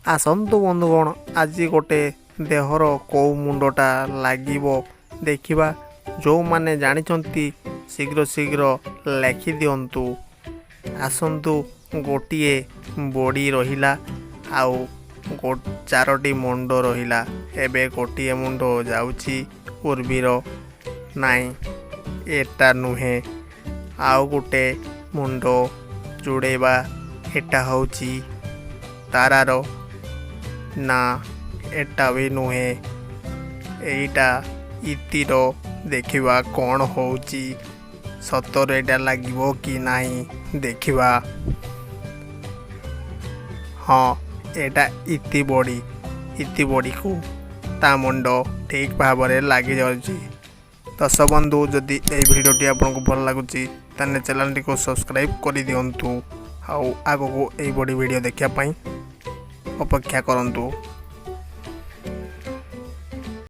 ଆସନ୍ତୁ ବନ୍ଧୁଗଣ, ଆଜି ଗୋଟେ ଦେହର କେଉଁ ମୁଣ୍ଡଟା ଲାଗିବ ଦେଖିବା। ଯେଉଁମାନେ ଜାଣିଛନ୍ତି, ଶୀଘ୍ର ଶୀଘ୍ର ଲେଖିଦିଅନ୍ତୁ। ଆସନ୍ତୁ, ଗୋଟିଏ ବଡ଼ି ରହିଲା ଆଉ ଚାରୋଟି ମୁଣ୍ଡ ରହିଲା। ଏବେ ଗୋଟିଏ ମୁଣ୍ଡ ଯାଉଛି ଉର୍ବିର। ନାଇଁ, ଏଟା ନୁହେଁ। ଆଉ ଗୋଟେ ମୁଣ୍ଡ ଯୋଡ଼େଇବା। ଏଟା ହେଉଛି ତାରାର। ନା, ଏଟା ବି ନୁହେଁ। ଏଇଟା ଇତିର। ଦେଖିବା କ'ଣ ହେଉଛି। ସତରେ ଏଇଟା ଲାଗିବ କି ନାହିଁ ଦେଖିବା। ହଁ, ଏଇଟା ଇତି ବଡ଼ି। ଇତି ବଡ଼ିକୁ ତା ମୁଣ୍ଡ ଠିକ୍ ଭାବରେ ଲାଗିଯାଉଛି। ଦର୍ଶକ ବନ୍ଧୁ, ଯଦି ଏଇ ଭିଡ଼ିଓଟି ଆପଣଙ୍କୁ ଭଲ ଲାଗୁଛି, ତାହେଲେ ଚ୍ୟାନେଲଟିକୁ ସବସ୍କ୍ରାଇବ୍ କରିଦିଅନ୍ତୁ ଆଉ ଆଗକୁ ଏଇଭଳି ଭିଡ଼ିଓ ଦେଖିବା ପାଇଁ ଅପେକ୍ଷା କରନ୍ତୁ।